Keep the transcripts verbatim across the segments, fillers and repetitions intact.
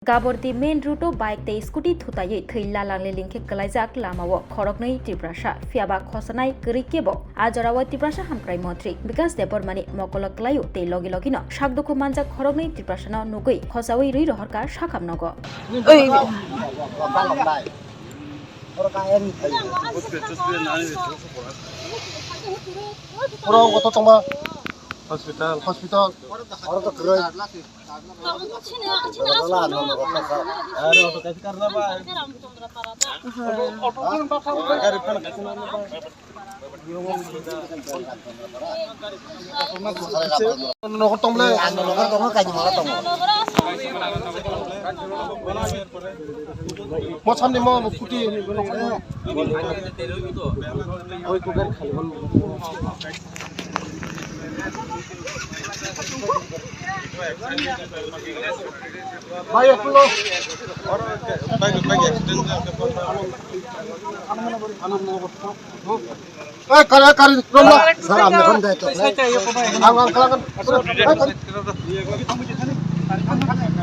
Gabordi main route-o bike tei scooty thutaiwi thwi lalang liling khe kwlaijak lamao khoroknwi Tiprasa. Phiyaba khosanai kwrwi kebo. A jorao Tiprasa hamkrai montri Bikas Debbarmani mokolo kwlaio tei logi logino sakdukhu manjak khoroknwi Tiprasano nugwi khosawi rwi rohorkha sakham nogo. Oi. Oro koto tongma? Hospital. Hospital. Oro to kwrwi. Nokol tong le. Mo samni mo scooty. Bhai, eklo. Bhai, bhai, accident. Ei, kare, kare, romla. Sir, amne phone dai to. Ang, ang, kalangan. Ei, kare.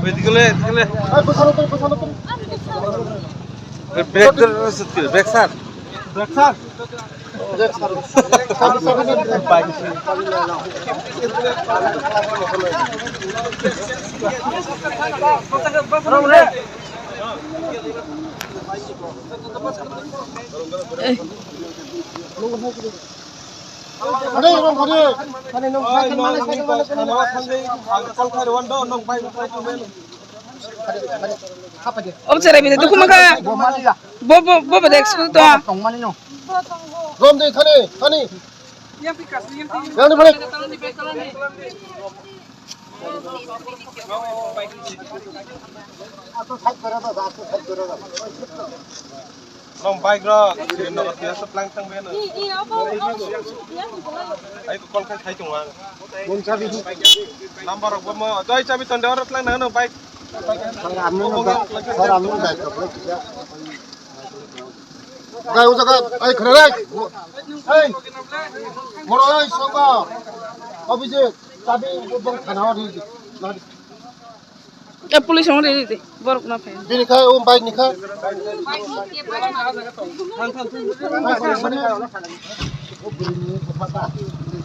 Wait, gule, gule. Ei, bosano to, bosano to. Brake, brake, sir. Brake, sir. Om serai bini dukhu mangkha. Bo, bo, bo, bo, dek school to. Rom de thani, thani. Yang ni balik. Nong bike rok, siri nogo tiya sa plang tang beno. Ai ko call khai khai tong ang. Number rok bo mo, doi chabi ton de oro tlang nang no bike. Sir, amno no bike, sir, amno no bike. Gai, o jaga, ai, khare rai. Ai, moro, ai, songba. Abhijit, chabi bong thana ri. E police ong ri ri. Borok na phai. Bini khai, o bike ni khai. Thang, thang, thang.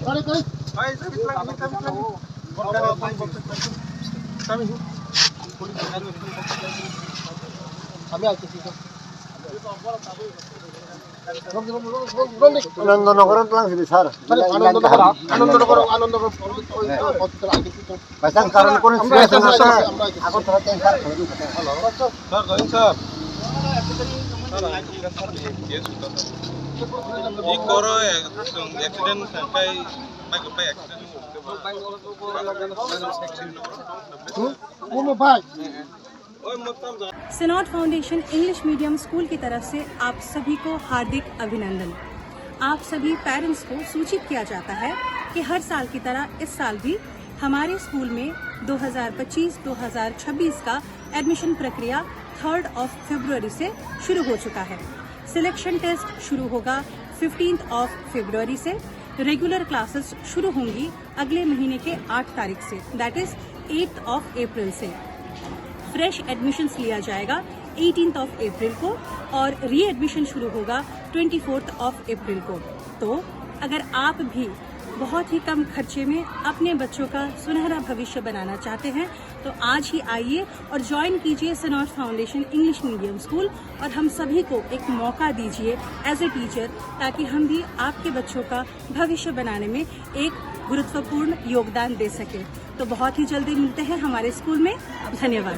Kare, kare. Kami aja sih. Anandanagar lang sini, sir. Anandanagar, Anandanagar, Anandanagar. By chance karon kono serious na ta, ako thora ten sir. Sir, join sir. Sir, ang sir ni case uta sir. I koro accident sangkai, bike bai accident. Omo bike. Synod Foundation English Medium School की तरफ से आप सभी को हार्दिक अभिनंदन। आप सभी पेरेंट्स को सूचित किया जाता है कि हर साल की तरह इस साल भी हमारे स्कूल में दो हज़ार पच्चीस दो हज़ार छब्बीस का एडमिशन प्रक्रिया थर्ड ऑफ फरवरी से शुरू हो चुका है। सिलेक्शन टेस्ट शुरू होगा फिफ्टींथ ऑफ फरवरी से। रेगुलर क्लासेस शुरू होंगी अगले महीने के आठ तारीख से, that is eighth of April से। फ्रेश एडमिशंस लिया जाएगा एटीन्थ ऑफ अप्रैल को और री एडमिशन शुरू होगा ट्वेंटी फोर्थ ऑफ अप्रैल को। तो अगर आप भी बहुत ही कम खर्चे में अपने बच्चों का सुनहरा भविष्य बनाना चाहते हैं तो आज ही आइए और ज्वाइन कीजिए सिनॉड फाउंडेशन इंग्लिश मीडियम स्कूल और हम सभी को एक मौका दीजिए एज ए टीचर, ताकि हम भी आपके बच्चों का भविष्य बनाने में एक गुरुत्वपूर्ण योगदान दे सकें। तो बहुत ही जल्दी मिलते हैं हमारे स्कूल में। धन्यवाद।